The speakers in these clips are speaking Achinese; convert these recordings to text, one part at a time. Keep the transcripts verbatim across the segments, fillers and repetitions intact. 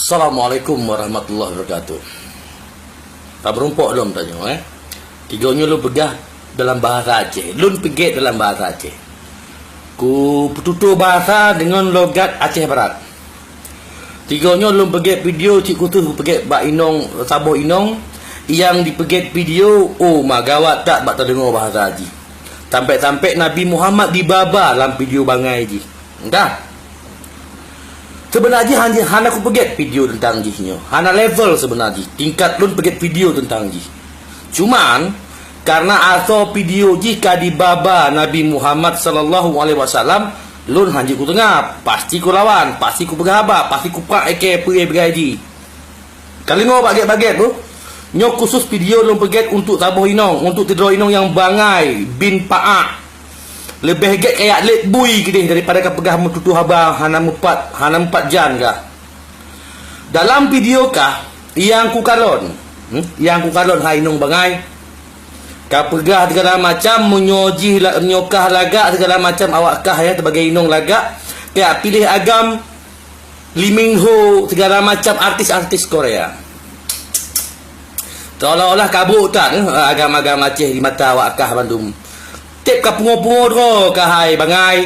Assalamualaikum warahmatullahi wabarakatuh. Ka meurumpok lom tanyoe, eh. Tigo nyoe lôn peugah dalam bahasa Aceh. Lôn peugét dalam bahasa Aceh. Ku peututoe bahasa deungon logat Aceh Barat. Tigo nyoe lôn peugét video cit khusus peugét bak inong, saboh inong nyang dipeugét video, oh, ma gawat that bak tadeungoe bahasa jih. Sampai-sampai Nabi Muhammad dibaba lam video bangai jih. Dah. Seubeunar jih han-, hana kupeugét video teuntang jih nyoe. Hana level seubeunar jih tingkat lôn peugét video teuntang jih. Cuman, karna asoe video jih ka dibaba Nabi Muhammad sallallahu alaihi wasallam, lôn hanjeuet kuteungab. Pasti kulawan, pasti kupeugah haba, pasti kuprak ék peue beugai jih. Ka deungoe bagét-bagét, beuh. Nyoe khusus video lôn peugét untuk saboh inong, untuk sidroe inong nyang bangai bin paak. Leubeh gét kayak lét bui keudeh daripada ka peugah meututoe haba hana meupat, hana meupat jan kah. Dalam video kah nyang kukalon, hmm, nyang kukalon hai inong bangai. Ka peugah segala macam, meunyoe jih la-, meunyoe kah lagak segala macam awak kah ya sebagai inong lagak, kayak piléh agam Lee Min Ho, segala macam artis-artis Korea. Seolah-olah kabut that, eh, agam-agam Aceh di mata awak kah bandum. Tiep ka pungo-pungo droe kah hai bangai.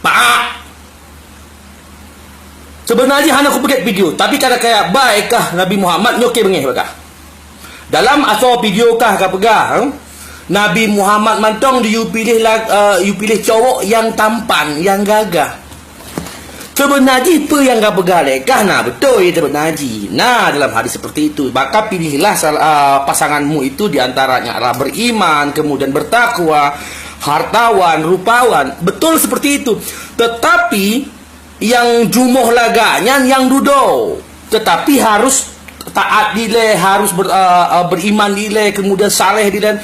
Paak. Seubeunar jih hana kupeugét video, tapi kada kaya baik kah Nabi Muhammad nyoe ke beungéh bak kah. Dalam asoe video kah ka peugah, eh, Nabi Muhammad mantong di you piléh la-, eh, you piléh cowok nyang tampan, nyang gagah. Seubeunar jih peue nyang ka peugah lé kah na beutôi seubeunar jih. Na dalam hadis seperti itu, maka pilihlah sal-, eh, pasanganmu itu di antara nyang beriman, kemudian bertakwa, hartawan, rupawan. Betul seperti itu. Tetapi nyang jumoh lagak nyan nyang dudoe, tetapi harus taat dilée, harus ber-, eh, eh, beriman dilée, kemudian saleh dilée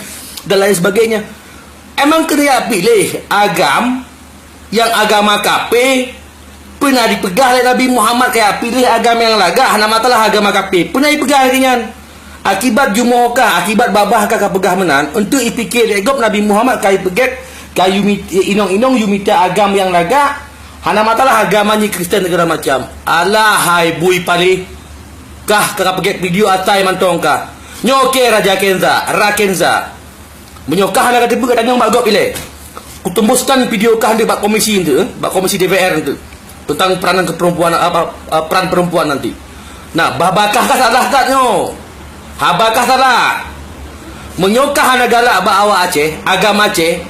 dan lain sebagainya. Emang keuneuk piléh agam nyang agama kafé, peuna dipeugah lé Nabi Muhammad kaya piléh agam nyang lagak, hana masalah agama kafé. Peuna dipeugah lagée nyan. Akibat jumoe kah, akibat babah kah ka peugah meunan, untuk ipike lé gob Nabi Muhammad ka ipeugét, ka yumi-, inong-inong yumita agam nyang lagak, hana masalah agama nyoe Kristen segala macam. Alah hai bui paléh, kah ka peugét video asai mantong kah. Nyoe ke Raja Kenza, Rakenza. Meunyoe kah hana kateupeue, katanyong bak gob ilée. Kutembuskan video kah nanti bak komisi nanti, eh, bak komisi D P R nanti. Tentang peranan keperempuan, apa, eh, peran perempuan nanti. Nah, bah-, bah kah ka salah that nyoe. Haba kah salah. Meunyoe kah hana galak bak awak Aceh, agam Aceh,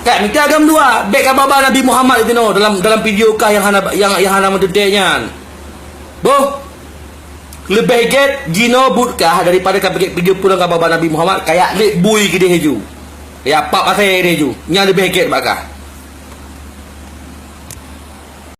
tak mita agam dua. Bék ka baba Nabi Muhammad itu no dalam, dalam video kah nyang hana, nyang, nyang hana meudedeh nyan. Boh. Leubeh gét jinoe buet kah daripada ka peugét video pulang ka baba Nabi Muhammad kayak lét bui keudeh ju. Ya pap asai deh ju. Nyan leubeh gét bak kah.